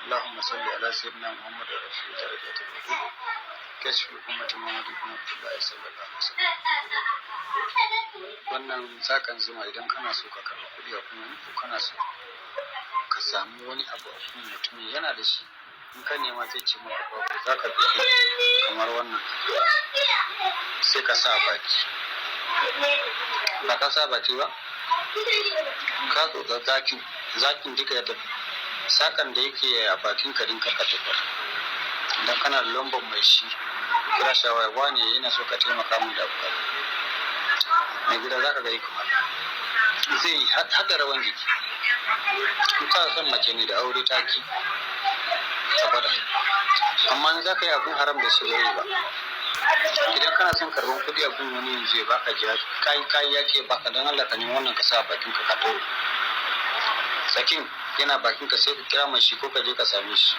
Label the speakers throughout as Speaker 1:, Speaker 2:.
Speaker 1: اللهم صل على سيدنا محمد رفيع درجات الوجود كشف أمة محمد بن عبد الله صلى الله عليه وسلم. Wannan sakan zuma, idan kana so ka karɓi kuɗi a kuma ko kana so ka samu wani abu a kuma mutumin yana da shi, in ka nema zai ce maka babu. Za ka ɗauki kamar wannan, sai ka sa baki. Ba ka sa baki ba, ka tsotsa zakin, zakin duka ya tafi. Sakan da yake a bakin ka din ka tofar. Idan kana da lambar mai shi, kira shawara: "Wane, ina so ka taimaka min da abu kaza." Mai gida, za ka ga ikon Allah, zai yi hada rawan jiki. In ka son mace ne da aure ta ki, ka gwada. Amma in za ka yi abun haram da shi, bai ba. Idan kana son karban kuɗi a gun wani yanzu ya baka jiya, kai kai ya ce baka, don Allah ka nemi wannan ka sa a bakin ka, ka toro tsakin yana bakin ka, sai ka kira mai shi ko ka je ka same shi.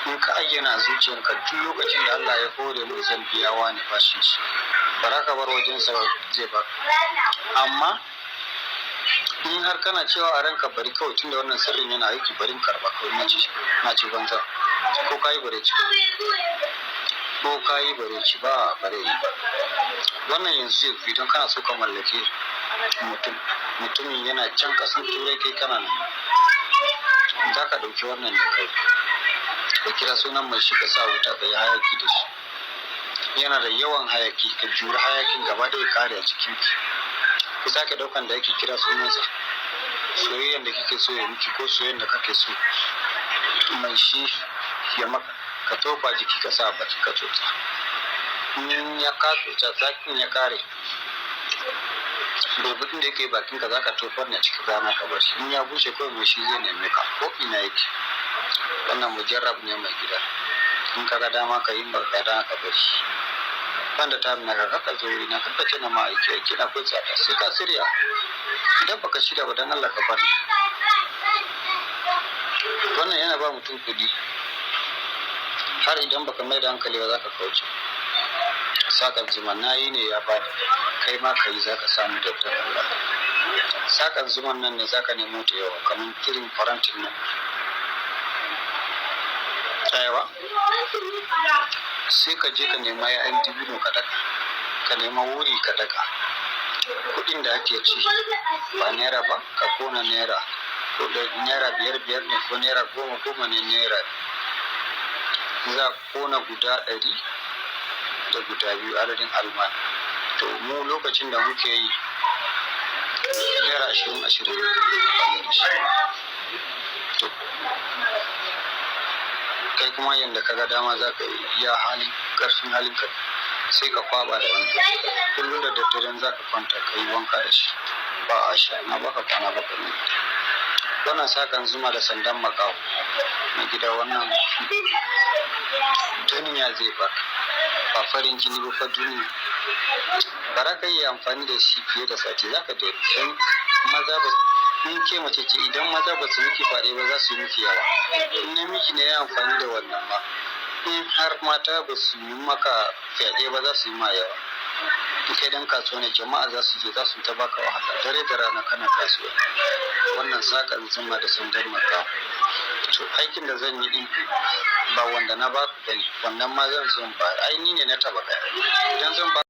Speaker 1: In ka ayyana a zuciyarka, duk lokacin da Allah ya hore mun, zan biya wani bashin shi, ba za ka bar wajensa ba, zai baka. Amma in har kana cewa a ranka, "Bari kawai, tunda wannan sirrin yana aiki, bari in karba kawai, na ci na ci banza," ko kayi bare ci, ko kayi bare ci ba, bare yi ba. Wannan yanzu zai fi don kana so ka mallake mutum, mutumin yana can kasan Turai, kai kana nan, za ka ɗauki wannan ne kai ka kira sunan mai shi, ka sa wuta, ka yi hayaki da shi. Yana da yawan hayaki, ka juri hayakin gaba da ya kare a cikin ki. Ku sake daukan da yake kira sunansa, soyayyan da kike so ya miki ko soyayyan da kake so mai shi ya maka, ka tofa jiki, ka sa baki, ka tsotsa. In ya ka tsotsa, zakin ya kare, rubutun da yake bakin ka zaka tofar ne cikin rana, ka bar shi. In ya bushe kawai, mai shi zai neme ka ko ina yake. Wannan mujarrab ne, mai gida. In ka ga dama ka yi, ba ka dama ka bar shi. Banda ta na ka kaka zo na kaka ce na ma aiki, aiki na akwai tsada, sai ka shirya. Idan baka shirya ba, dan Allah ka bari. Wannan yana ba mutum kuɗi, har idan baka mai da hankali ba za ka kauce. Sakan zuma na yi ne ya bani, kai ma ka yi, za ka samu da Allah. Sakan zuman nan ne za ka nemo ta yawa kamar irin farantin nan ɗaya ba, sai ka je ka nema ya'yan dibino ka daka, ka nema wuri ka daka. Kuɗin da ake ci ba naira ba, ka kona naira, ko da naira biyar biyar ne ko naira goma goma ne, naira za a kona guda 102, adadin alman. To, mu lokacin da muke yi, naira ashirin ashirin ne da shi. To, kai kuma yadda ka ga dama za ka iya halin ƙarfin halin ka, sai ka kwaba da wani. Kullum da daddaren za ka kwanta, ka yi wanka da shi, ba a sha. Na baka kwana 7 ne. Wannan sakan zuma da sandan makaho, na gida, wannan duniya zai baka, ba farin jini ba fa, duniya. Ba za ka iya amfani da shi fiye da sati, za ka daina. Don maza ba, in ke mace ce, idan maza ba su miki faɗe ba, za su yi miki yawa. In namiji ne ya amfani da wannan ma, in har mata ba su yi maka fyaɗe ba, za su yi ma yawa. In kai dan kasuwa ne, jama'a za su je za su ta baka wahala dare da rana kana kasuwa. Wannan sakan zuma da sandar makaho. To, aikin da zan yi din ba wanda na ba ku bane, wannan ma zan zo ba. Ai ni ne na taba kai idan zan ba.